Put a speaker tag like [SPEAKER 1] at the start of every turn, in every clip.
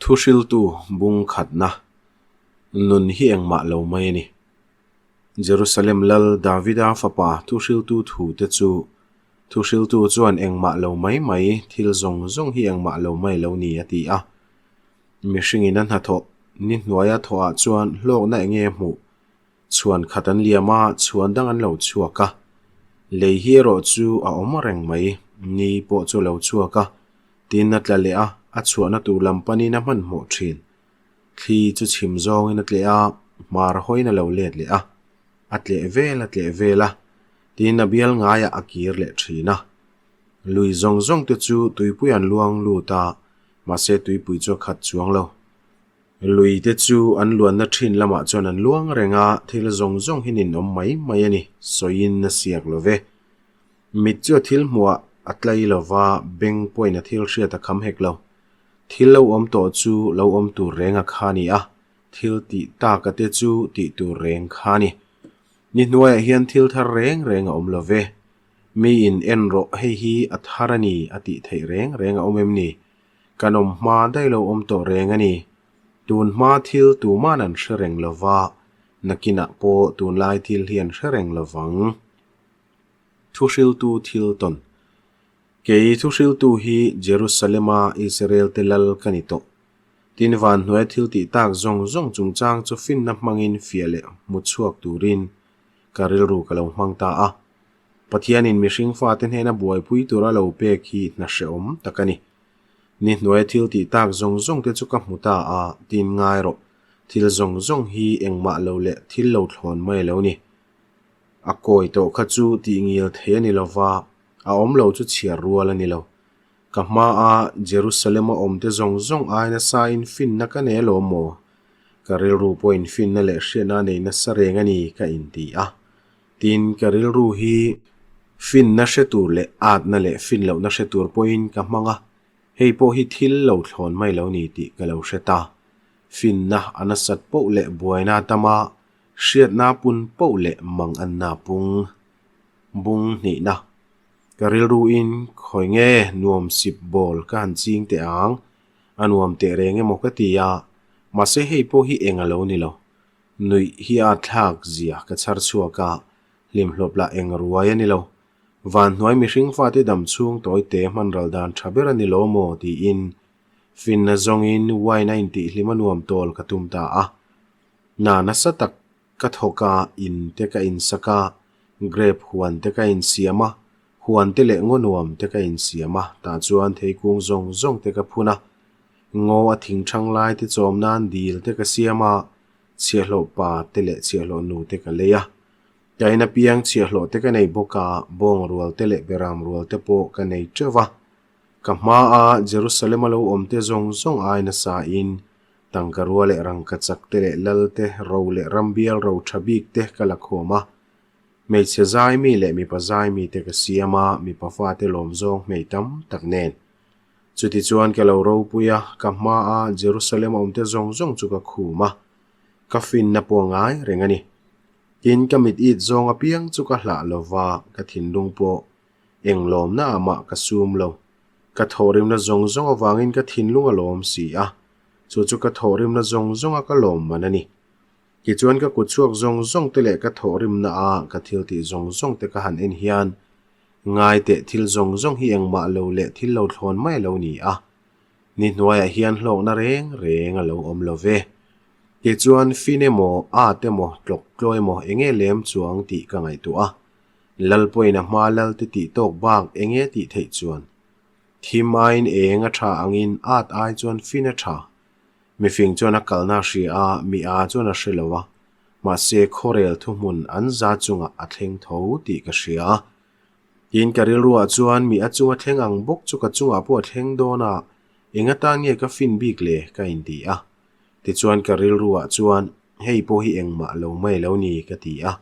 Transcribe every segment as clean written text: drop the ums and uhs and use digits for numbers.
[SPEAKER 1] Thuhriltu bung khatna nun hi engmah lo mai a ni. Jerusalem lal Davida fapa thuhriltu thute chu thuhriltu chuan engmah lo mai mai, thil zawng zawng hi engmah lo mai lo ni a ti a. Mihringin a hnathawh ni hnuaia thawhah chuan hlawkna enge a hmuh? Chhuan khat an liam a, chhuan dang an lo chhuak a. Lei hi erawh chu a awm reng mai, ni pawh chu a lo chhuak a, tin a tla leh a, a chhuahna tur lam panin a hmanhmawh thin. Thli chu chhim zawngin a tleh a, hmar hawiin a lo let leh a, a tleh vel a tleh vel a, tin a bial ngaiah a kir leh thin a. Lui zawng zawng te chu tuipui an luang lut a, mahse tuipui chu a khat chuang lo. Lui te chu an luanna thin lamah chuan an luang reng a, thil zawng zawng hi ninawm mai mai a ni, sawiin a siak lo ve. Mit chu a thil hmuhah a tlai lo va, beng pawhin a thil hriat a kham hek lo. Thil lo awm tawh chu lo awm tur reng a kha ni a, thil tih taka te chu tih tur reng kha ni. Ni hnuaiah hian thil thar reng reng a awm lo ve. Miin en rawh hei hi a thar a ni a tih theih reng reng a awm em ni? Kan awm hma daih lo awm tawh reng a ni. Tun hma thil tuman an hre reng lo va, nakinah pawh tunlai thil hi an hre reng lo vang. Thuhriltu thil tawn. Kei thuhriltu hi Jerusalema Israelte lal ka ni tawh. Tin van hnuaia thil tih tak zawng zawng chungchang chu finna hmangin fiah leh hmu chhuak turin ka rilru ka lo hmang ta a. Pathianin mihring fate hnena buaipui tura lo pek hi hna hrehawm tak a ni. Ni hnuaia thil tih tak zawng zawng te chu ka hmu ta a, tin ngai rawh. Thil zawng zawng hi engmah lo leh thil lo thlawn mai lo ni. A kawi tawh kha chu tih ngil thei a ni lo va, a awm lo chu chhiar rual a ni lo. Ka hmaa Jerusalem-a awmte zawng zawng ai nasa in finna ka nei alawm maw? Ka rilru pawhin finna leh hriatna a nei nasa reng a ni ka inti a. Tin, ka rilru hi finna hre tur leh atna leh fin lohna hre tur pawhin ka hmang a, hei pawh hi thil lo thlawn mai lo ni tih ka lo hre ta. Finna a nasat poh leh buaina a tam a, Hriatna pun poh leh mang anna pung bung hnihna. Ka rilruin khawi nge nuam sip bawl ka han ching teh ang, a nuam teh reng emaw ka ti a, mahse hei pawh hi eng a lo ni lo. Nuih hi a thlak zia ka chhar chhuak a, hlimhlawp lah eng ruai a ni lo. Vanhnuai mihring fate dam chhung tawi te hman ral dan tha ber a ni lo maw tiin finna zawngin wine a intihhlim a nuam tawl ka tum ta a. Hna nasa tak ka thawk a, in te ka insak a, grape huan te ka insiam a, huan te leh ngaw nuam te ka insiam a, tah chuan theikung zawng zawng te ka phun a, ngaw a thing thang lai te chawm nan dil te ka siam a, chhiahhlawh pa te leh chhiahhlawh nu te ka lei a. Ka in apiang chhiahhlawh te ka nei bawk a, bawng rual te leh beram rual te pawh ka nei teuh va. Ka hmaa Jerusalem a lo awm te zawng zawng ai nasa in Tangka rua leh rangka chak te leh lal te, ro leh rambial ro tha bik te ka la khawm a. Hmeichhe zai mi leh mipa zai mi te ka siam a, mipa fate lawm zawng hmei tam tak nen. Chutichuan ka lo ropui a, ka hmaa Jerusalem a awmte zawng zawng chu ka khum a, ka finna pawh a ngai reng a ni. Tin, ka mit it zawng apiang chu ka hlah lo va, ka thinlung pawh eng lawmna ah mah ka sum lo. Ka thawhrimna zawng zawng avangin ka thinlung a lawm si a, chu chu ka thawhrimna zawng zawnga ka lawm man a ni. Tichuan ka kut chhuak zawng zawng te leh ka thawhrimna a ka thil tih zawng zawng te ka han en hian ngai teh thil zawng zawng hi engmah lo leh thil lo thlawn mai a lo ni a, ni hnuaiah hian hlawkna reng reng a lo awm lo ve. Tichuan fin emaw, at emaw, tlawk tlaw emaw enge lem chuang tih ka ngaihtuah a, Lal pawhin a hma lal te tih tawk bak enge tih theih chuan Thim aiin eng a tha angin at ai chuan fin a tha. Mifing chuan a kalna a hria a, mi a chuan a hre lo a. Mahse khawrel thuhmun an za chungah a thleng tho tih ka hria a. Tin ka rilruah chuan mi a chunga thleng ang bawk chu ka chungah pawh a thleng dawn a, eng atan nge ka fin bik le ka inti a. Tichuan ka rilruah chuan hei pawh hi engmah lo mai lo ni ka ti a.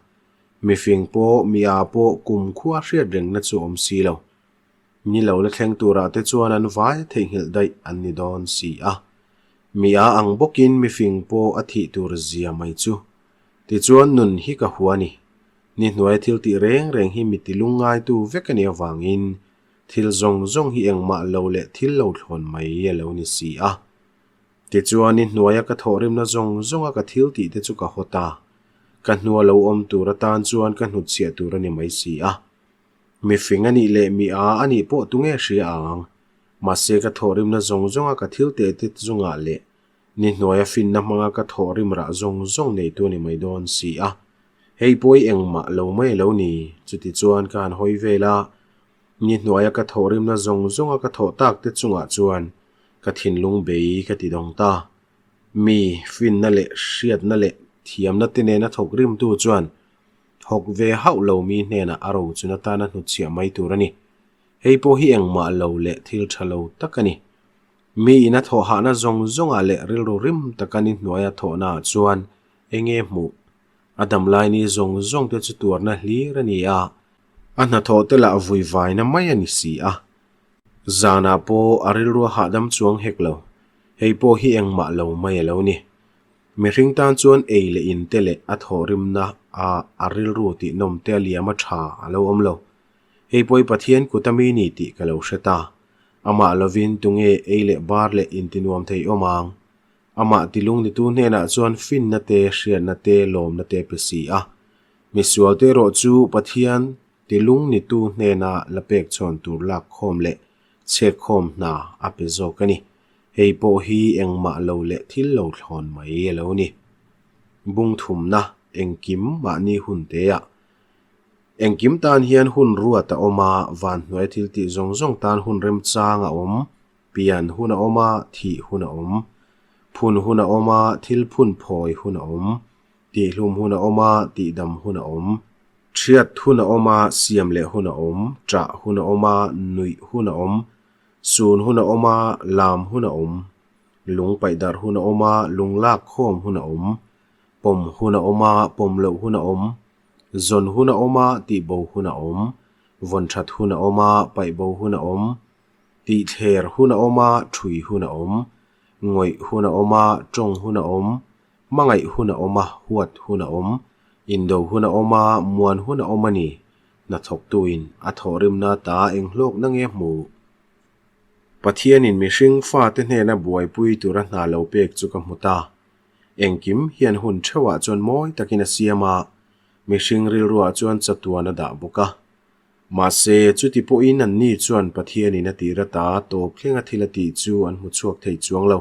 [SPEAKER 1] Mifing pawh mi a pawh kumkhua hriat rengna chu awm si lo. Ni lo la thleng turah te chuan an vai theihnghilh daih an ni dawn si a. Mi a ang bawkin mifing pawh a thih tur zia mai chu. Tichuan nun hi ka hua ni. Ni hnuaia thil tih reng reng hi mi tilung ngaitu vek a nih avangin thil zawng zawng hi engmah lo leh thil lo thlawn mai a lo ni si a. Tichuan, ni hnuaia ka thawhrimna zawng zawnga ka thil tih te chu ka haw ta. Ka hnua lo awm tur atan chuan ka hnutchhiah tur a ni mai si a. Mi fing a nih leh mi a a nih pawh tunge hria ang. Mahse, ka thawhrimna zawng zawnga ka thil teh te chungah leh ni hnuaia finna hmanga ka thawhrim rah zawng zawng neitu a ni mai dawn si a. Hei pawh i engmah lo mai lo ni. Chutichuan ka han hawi vel a, ni hnuaia ka thawhrimna zawng zawnga ka thawh tak te chungah chuan ka thinlung bei ka ti dawng ta. Mi finna leh hriatna leh thiamna te nena thawk rimtu chuan thawk ve hauh lo mi hnenah a rochun atana hnutchhiah mai tur a ni. Hei pawh hi engmah lo leh thil tha lo tak a ni. Mi ina thawh hahna zawng zawngah leh rilru rim taka ni hnuaia thawhnaah chuan enge hmuh? A damlai ni zawng zawng te chu tuarna hlir a ni a, a hnathawh te lah vui vaina mai a ni si a. Zanah pawh a rilru a hahdam chuang hek lo. Hei pawh hi engmah lo mai a lo ni. Mihring tan chuan ei leh in te leh a thawhrimna a a rilru tih nawm te a liam a tha a lo awm lo. Hei pawh hi Pathian kut a mi ni tih ka lo hre ta. Amah lovin tunge ei leh bar leh intinuam thei awm ang? Amah tilung nitu hnenah chuan finna te, hriatna te, lawmna te pe si a. Misualte erawh chu Pathian tilung nitu hnena la pek chhawn tur lak khawm leh chhek khawm hna a pe zawk a ni. Hei pawh hi engmah lo leh thil lo thlawn mai a lo ni. Bung thumna engkim mahni hun teah Engkim tan hian hun ruat a awm a, van hnuai thil tih zawng zawng tan hun remchang a awm, pian hun a awm a, thih hun a awm, phun hun a awm a, thil phun phawi hun a awm, tihhlum hun a awm a, tihdam hun a awm, thiat hun a awm a, siam leh hun a awm, ṭah hun a awm a, nuih hun a awm, sun hun a awm a, lam hun a awm, lung paih darh hun a awm a, lung lak khawm hun a awm, pawm hun a awm a, pawm loh hun a awm. Zawn hun a awm a, tihbo hun a awm. Vawn that hun a awm a, paihbo hun a awm. Tihthler hun a awm a, thui hun a awm. Ngawih hun a awm a, tawng hun a awm. Hmangaih hun a awm a, huat hun a awm. Indo hun a awm a, muan hun a awm a ni. Hnathawktuin a thawhrimna ta eng hlawkna nge hmuh? Pathianin mihring fate hnena buaipui tura hna lo pek chu ka hmu ta. Engkim hian hun theuhah chuan mawi takin a siam a, mihring rilruah chuan chatuan a dah bawk a. Mahse, chuti pawhin anni chuan Pathianin a tir ata tawp thlenga thil a tih chu an hmu chhuak thei chuang lo.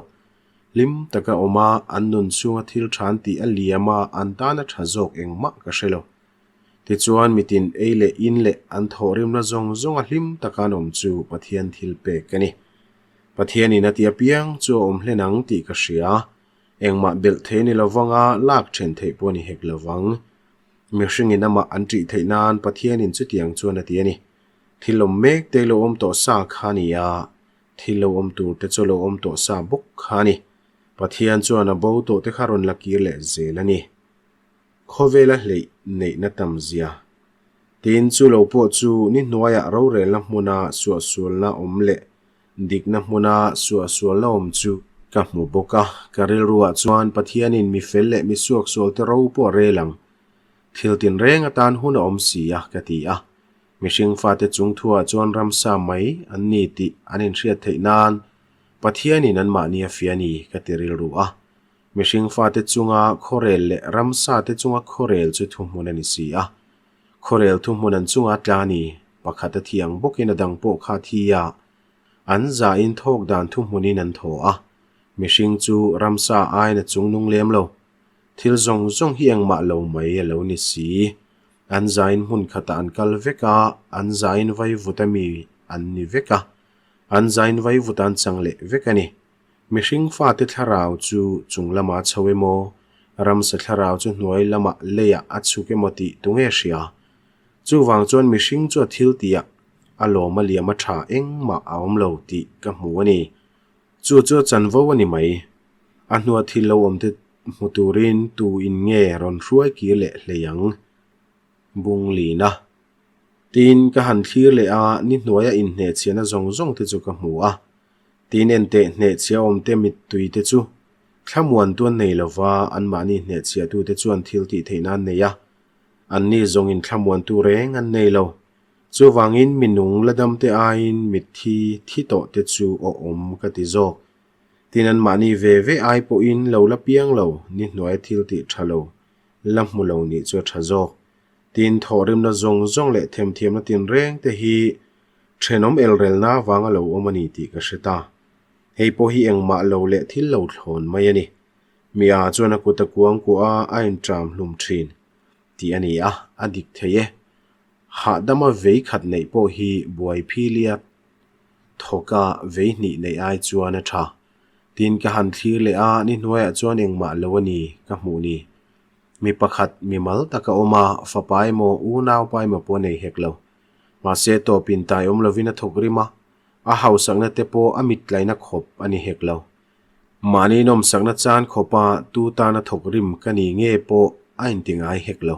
[SPEAKER 1] Hlim taka awm a, an nun chhunga thil than tih a liam a, an tana tha zawk engmah ka hre lo. Tichuan, mitin ei leh in leh an thawhrimna zawng zawnga hlim taka an awm chu Pathian thil pek a ni. Pathianin a ti apiang chu a awm hlen ang tih ka hria. Engmah belh thei ni lovanga lak then theih pawh a ni hek lovang. Mihringin amah an ṭih theih nan Pathianin chutiang chuan a ti a ni. Thil awm mek te lo awm tawh sa kha a ni a, thil lo awm tur te chu lo awm tawh sa bawk kha a ni. Pathian chuan a bo tawh te kha rawn la kir leh zel a ni. Khawvela hleih neihna tam zia. Tin, chu lo pawh chu ni hnuaiah rorelna hmuna suahsualna awm leh dikna hmuna suahsualna awm chu ka hmu bawk a. Ka rilruah chuan Pathianin mi fel leh mi suaksualte ro pawh a rel ang. Thil tinreng atan hun a awm si a, ka ti a. Mihring fate chungthuah chuan ramsa mai an ni tih an inhriat theih nan Pathianin anmahni a fia ni, ka ti rilru a. Mihring fate chunga khawrel leh ramsa te chunga khawrel chu thuhmun a ni si a. Khawrel thuhmun an chunga tla ni, pakhat a thi ang bawkin a dang pawh kha a thi a. An zain thawk dan thuhmunin an thaw a. Mihring chu ramsa aiin a chungnung lem lo. Thil zawng zawng hi engmah lo mai a lo ni si. An zain hmun khatah an kal vek a, an zain vaivut a mi an ni vek a. An zain vaivut an chang leh vek a ni. Mihring fate thlarau chu chung lamah a chho emaw, ramsa thlarau chu hnuai lamah leiah a chhuk emaw tih tunge hria? Chuvang chuan mihring chu a thil tihah a lawm a liam a tha engmah a awm lo tih ka hmu a ni. Chu chu a chanvo a ni mai. A hnua thil lo awmte hmu turin tu in nge rawn hruai kir leh hlei ang? Bung Lina. Tin, ka han thlir leh a, ni hnuaia inhnehchhiahna zawng zawng te chu ka hmu a. Tin enteh hnehchhia awmte mittui te chu thlamuan tuan nei lova anmahni hnehchhiahtute chuan thil tih theihna an nei a, anni zawngin thlamuantu reng an nei lo. Chuvangin mi nung la damte aiin mitthi thi tawh te chu awh awm ka ti zawk. Tin anmahni ve ve ai pawhin lo la piang lo ni hnuaia thil tih tha lo la hmu lo nih chu a tha zawk. Tin thawhrimna zawng zawng leh themthiamna tinreng te hi thenawm elrelna avanga lo awm a ni tih ka hre ta. Hei pawh hi engmah lo leh thil lo thlawn mai a ni. Mi a chuan a kut a kuang kuah a, a inṭam hlum ṭhin tih a ni a, a dik thei e. Hahdama vei khat neih pawh hi buai philia thawka vei hnih neih ai chuan a ṭha. Tin ka han thlir leh a, ni hnuaiah chuan engmah lo a ni ka hmuh ni. Mi pakhat mi mal tak a awm a, fapa emaw unaupa emaw pawh a nei hek lo. Mahse tawp intai awm lovin a thawk rim a, a hausakna te pawh a mittlaina khawp a ni hek lo. Mahni nawmsakna chan khawpa tu tana thawk rim ka ni nge pawh a inti ngai hek lo.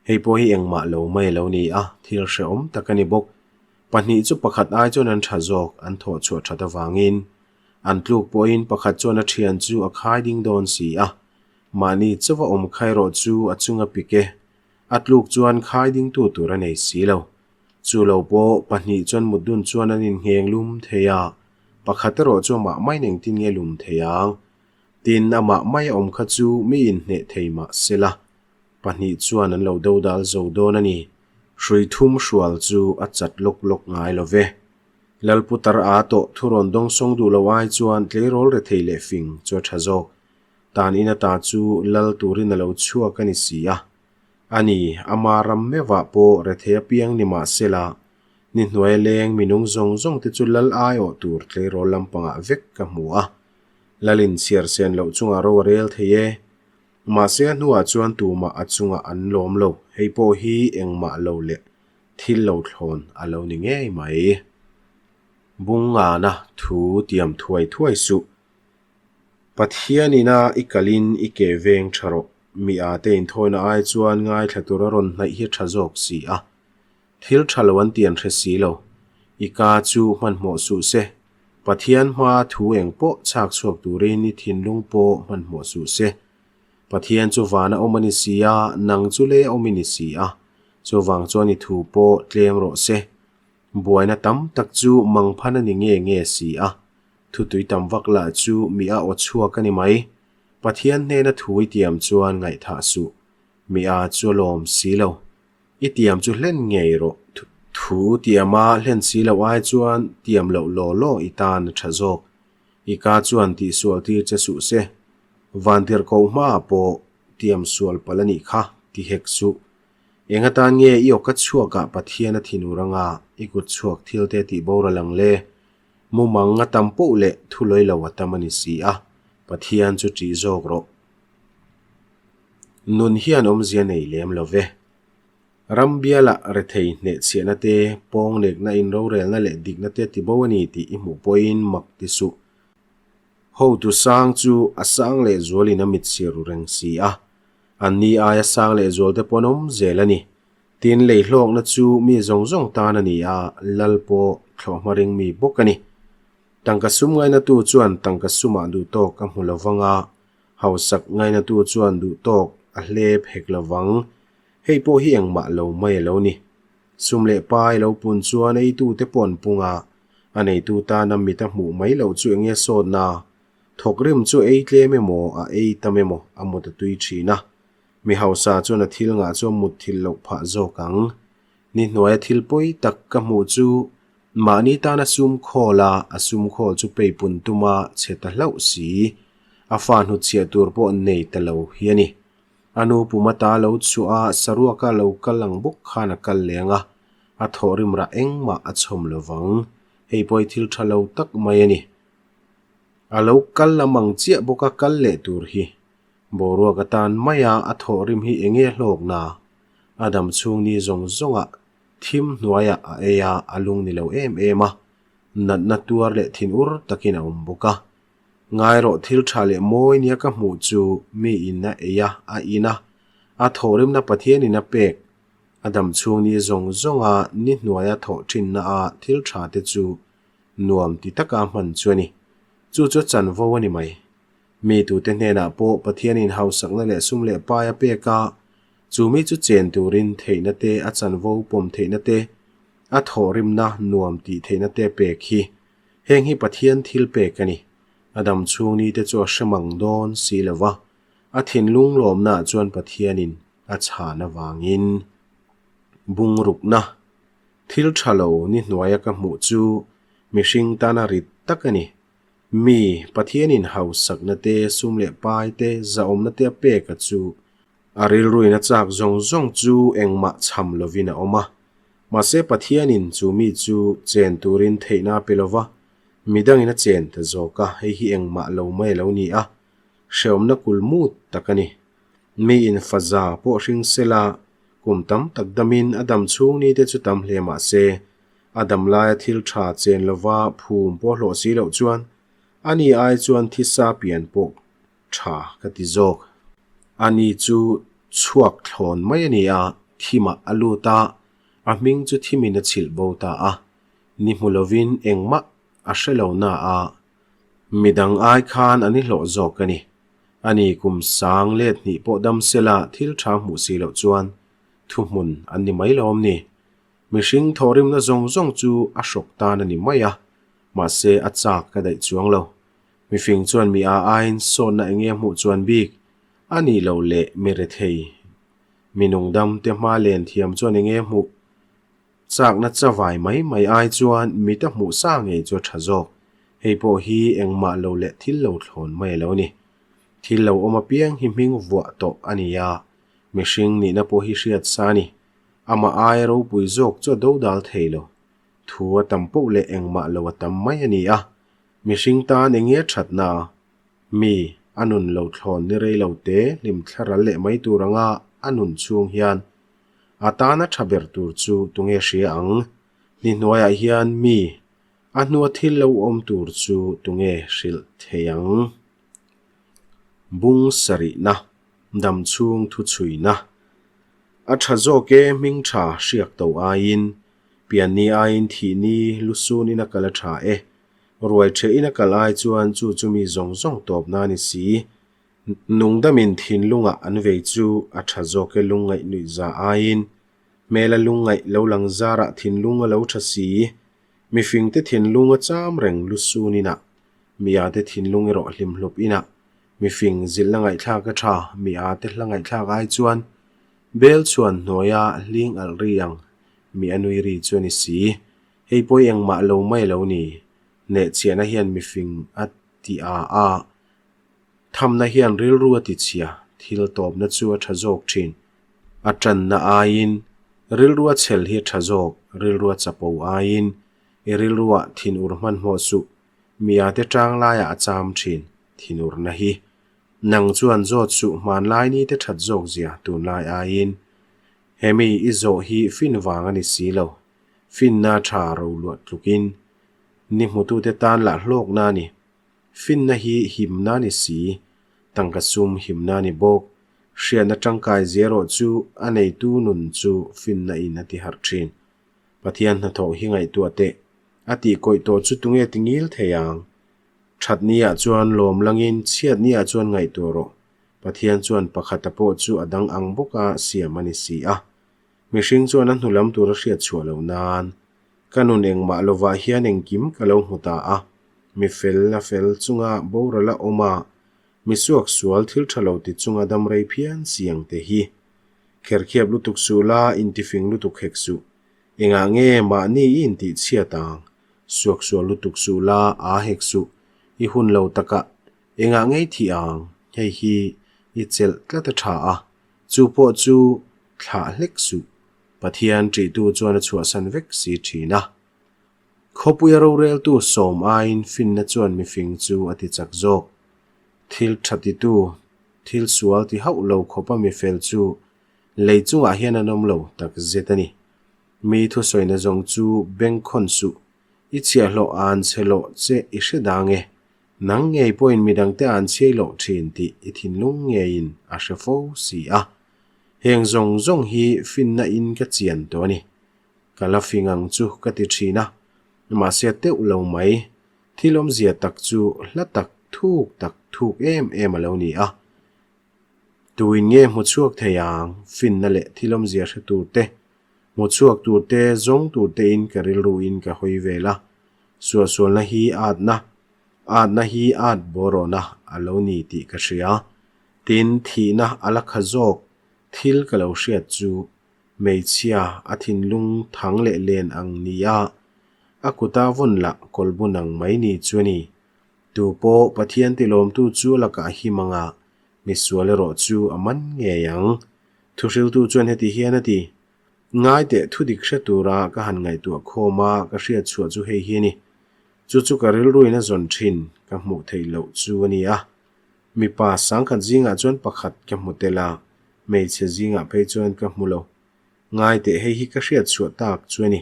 [SPEAKER 1] Hei pawh hi engmah lo mai a lo ni a, thil hrehawm tak a ni bawk. Pahnih chu pakhat ai chuan an tha zawk, an thawh chhuah that avangin. An tluk pawhin pakhat chuan a thian chu a khai ding dawn si a. Mahni chauha awm khai rawh chu a chunga pik e. A tluk chuan khai dingtu tur a nei si lo. Chu lo pawh pahnih chuan mut dun chuan an inngheng lum thei a, pakhat erawh chu amah maiin engtin nge lum thei ang? Tin, amah mai a awm kha chu mi inhneh thei mah sela, pahnih chuan an lo dodal zo dawn a ni. Hrui thum hrual chu a chat lawk lawk ngai lo ve. Lalputar a tawh thurawn dawngsawng duh lo ai chuan tleirawl rethei leh fing chu a tha zawk. Tan in ata chu lal turin a lo chhuak a ni si a. A ni, ama ram meuhah pawh rethei apiang ni mah sela, ni hnuai leng minung zawng zawng te chu lal aiawh tur tleirawl lampangah vek ka hmu a. Lalin chhiar sen loh chungah ro a rel thei e. Mahse a hnuah chuan tumah a chungah an lawm lo, hei pawh hi engmah lo leh thil lo thlawn a lo ni ngei mai. Bungngana thu tiam thuai thuai suh. Pathian ina i kalin i ke veng tha rawh. Mi a te inthawina ai chuan ngaithla tur a rawn hnaih hi tha zawk si a. Thil tha lo an ti an hre si lo. I ka chu hmanhmawh suh se. Pathian hma thu eng pawh chhak chhuak turin i thinlung pawh hmanhmawh suh se. Pathian chu vana awm a ni si a, nang chu lei a awm i ni si a. Chuvang chuan i thu pawh tlem rawh se. Buaina tam tak chu mangphan a ni nge nge si a. Thutui tam vak lah chu mi a aw chhuak a ni mai. Pathian hnena thu i tiam chuan ngaihthah suh. Mi a chu a lawm si lo. I tiam chu hlen ngei rawh. Thu tiama hlen si loh ai chuan tiam loh law law i tan a tha zawk. I ka chuan tihsual tir che suh se. Vantirh koh hmaah pawh tiam sual palh a nih kha, ti hek suh. Eng atan nge i awka chhuakah Pathian a thinur anga i kut chhuak thil te tih boral ang le? Mumang a tam poh leh thu lawi lo a tam a ni si a, Pathian chu ṭih zawk rawh. Nun hian awmzia nei lem lo ve. Ram bialah rethei hnehchhiahna te, pawnglekna inrorelna leh dikna te tibo a ni tih i hmuh pawhin mak ti suh. Hotu sang chu a sang lehzualin a mitsir ru reng si a, anni aia sang lehzual te pawh an awm zel a ni. Tin, leihlawkna chu mi zawng zawng tan a ni a, lal pawh thlawhhma ring mi bawk a ni. Tangka sum ngainatu chuan tangka sumah duhtawk a hmu lo vang a, hausak ngainatu chuan duhtawk a hlep hek lo vang. Hei pawh hi engmah lo mai a lo ni. Sum leh pai lo pun chuan eitute pawh an pung a, a neitu tana mit a hmuh mai loh chu enge sawtna? Thawkrim chu ei tlem emaw, a ei tam emaw a mut a tui thin a. Mi hausa chuan a thil ngah chu a mut thil loh phah zawk ang. Ni hnuaia thil pawi tak ka hmuh chu mahni tana sum khawl a, a sum khawl chu peipun tuma chhe ta hlauh si. A fa hnutchhiah tur pawh nei ta lo hi a ni. A nu pum ata lo chhuah a, saruaka lo kal ang bawk khan a kal leng a, a thawhrim rah engmah a chhawm lo vang. Hei pawh hi thil tha lo tak mai a ni. A lo kal lam ang chiah bawka kal leh tur hi boruak atan maia a thawhrim hi enge hlawkna? A dam chhung ni zawng zawngah thim hnuaiah a ei a, a lung ni lo em em a, natna tuar leh thinur takin a awm bawk a. Ngai rawh thil tha leh mawi nia ka hmuh chu mi in a ei a, a in a, a thawhrimna Pathianin a pek. A dam chhung ni zawng zawnga ni hnuaia thawh thinna a thil tha te chu nuam ti taka hman chu a ni. Chu chu chanvo a ni mai. Mi tute hnenah pawh Pathianin hausakna leh sum leh pai a pek a, chu mi chu chen turin theihna te, a chanvo pawm theihna te, a thawhrimna nuam tih theihna te pek hi. Heng hi Pathian thil pek a ni. A dam chhung ni te chu a hre mang dawn si lo va, a thinlung lawmnaah chuan Pathianin a chhan avangin bungrukna thil tha lo ni hnuaia ka hmuh chu mihring tana rit tak a ni. Mi, Pathianin hausakna te, sum leh pai te, zahawmna te a pek a chu a rilruin a chak zawng zawng chu engmah chham lovin a awm a. Mahse Pathianin chu mi chu chen turin theihna a pe lo va, midangin a chen ta zawk a, hei hi engmah lo mai a lo ni a, hrehawmna kul mut tak a ni. Mi infaza pawh hring sela, kum tam tak damin a dam chhung ni te chu tam hle mah se, a dam laia thil tha chen lova phum pawh hlawh si loh chuan ani ai chuan thisa pian pawh tha ka ti zawk. Ani chu chhuak thlawn mai a ni a, thimah a lut a, a hming chu thimin a chhilh bo ta a, ni hmu lovin engmah a hre lo na a, midang ai khan an i hlawh zawk a ni. Ani kum sang let hnih pawh dam sela thil tha hmuh si loh chuan thuhmun an ni mai lo awm ni. Mihring thawhrimna zawng zawng chu a hrawk tan a ni mai a, mahse a chak ka daih chuang lo. Mifing chuan mi a aiin sawnna enge a hmuh chuan bik a nih loh leh mi rethei mi nungdam te hma len thiam chuan enge a hmuh chakna chavai mai mai ai chuan mit a hmuh sa ngei chu a tha zawk. Hei pawh hi engmah lo leh thil lo thlawn mai a lo ni. Thil lo awm apiang hi hming vuah tawh a ni a, mihring nihna pawh hi hriat sa a ni. Amah aia ropui zawk chu a dodal thei lo. Thu a tam poh leh engmah lo a tam mai a ni a. Mihring tan eng nge thatna? Mi, a nun lo thlawn ni rei lo te hlim thlaral leh mai tur anga a nun chhung hian a tana tha ber tur chu tunge hria ang? Ni hnuaiah hian mi, a hnua thil lo awm tur chu tunge hrilh thei ang? Bung sarihna, dam chhung thu chhuina. A tha zawk e hming tha hriak to aiin, pianni aiin thihni lusun in a kal a tha e. Ruai ṭheh in a kal ai chuan chu chu mi zawng zawng tawp na ni si. Nungdamin thinlungah an vei chu a tha zawk e lungngaih nuih za aiin. Hmela lungngaih lo lang zarah thinlung a lo tha si. Mifingte thinlung a cham reng lusun inah, miate thinlung erawh hlimhlup inah. Mifing zilhna ngaihthlak a tha, mi a te hla ngaihthlak ai chuan bel chhuan hnuaia hling alh ri ang mi a nui ri chu a ni si. Hei pawi engmah lo mai lo ni. Hnehchhiahna hian mifing a ti a a, thamna hian rilru a ti chhia, thil tawpna chu a tha zawk thin. A tanna aiin rilru a chhel hi a tha zawk, rilru a chapo aiin i rilruah thinur hmanhmawh suh, mi a te tang laiah a cham thin. Thinurna hi nang chuan zawt suh hmanlai ni te that zawk zia tunlai aiin he mi i zawh hi fin vang a ni si lo. Finna tha ro luah tlukin ni hmutute tan lah hlawkna a ni. Finna hi himna a ni si, tangka sum himna a ni bawk. Hriatna tangkai zia erawh chu a neitu nun chu finna in a ti harh thin. Pathian hnathawh hi ngaihtuah teh a tih kawih tawh chu tunge ti ngil thei ang? That ni ah chuan lawm langin chhiat ni ah chuan ngaihtuah rawh. Pathian chuan pakhata pawh chu a dang ang bawka siam a ni si a. Mihring chuan a hnu lam tur a hriat chhuah loh nan, ka nun engmah lovah hian engkim ka lo hmu ta a. Mi fel a fel chunga boral a awm a, mi suak sual thil tha lo ti chunga dam rei phian si ang te hi. Kherkhiap lutuk suh la, intifing lutuk hek suh. Engah nge mahni i intih chhiat ang? Suaksual lutuk suh la, aa hek suh. I hun lo takah engah ngei thih ang? Hei hi i chelh tlat a tha a, chu pawh chu thlah hlek suh. Pathian ṭihtu chuan a chhuahsan vek si ṭhin a. Khawpuia roreltu sawm aiin finna chuan mifing chu a ti chak zawk. Thil ṭha titu, thil sual ti hauh lo khawpa mifel chu lei chungah hian an awm lo tak zet a ni. Mi thusawina zawng chu bengkhawn suh, i chhiahhlawh an chhe loh che i hre dang e. Nang ngei pawhin midangte an chhiai loh thin tih i thinlung ngeiin a hre fo si a. Heng zawng zawng hi finna in ka chian tawh a ni. Ka la fing ang chu ka ti thin a, mahse teuh lo mai. Thil awmzia tak chu hla tak thuk tak thuk em em a lo ni a. Tuin nge hmu chhuak thei ang? Finna leh thil awmzia hre tur te, hmu chhuak tur te, zawng tur tein ka rilruin ka hawi vel a. Suahsualna hi atna. Atna hi at bawrawhna a lo ni tih ka hria. Tin, thihna a la kha zawk thil ka lo hriat chu hmeichhia a thinlung thang leh len ang ni a, a kuta vawn lah kawlbun ang mai ni chu a ni. Tu pawh Pathian tilawmtu chu a lakah a him ang a, misual erawh chu a man ngei ang. Thuhriltu chuan heti hian a ti, Ngai teh thu dik hre tura ka han ngaihtuah khawm a, ka hriat chhuah chu hei hi a ni. Chu chu ka rilruin a zawn thin, ka hmuh theih loh chu a ni a. Mipa sangkhat zingah chuan pakhat ka hmu tel a, hmeichhe zingah phei chuan ka hmu lo. Ngai teh hei hi ka hriat chhuah tak chu a ni.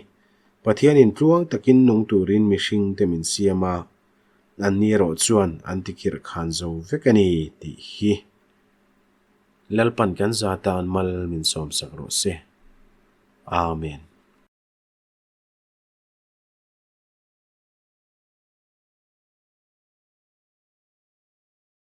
[SPEAKER 1] Pathianin tluang takin nung turin mihringte min siam a, anni erawh chuan an tikhirh khan zo vek a ni tih hi. Lalpan kan za tan mal min sawmsak rawh se. Amen.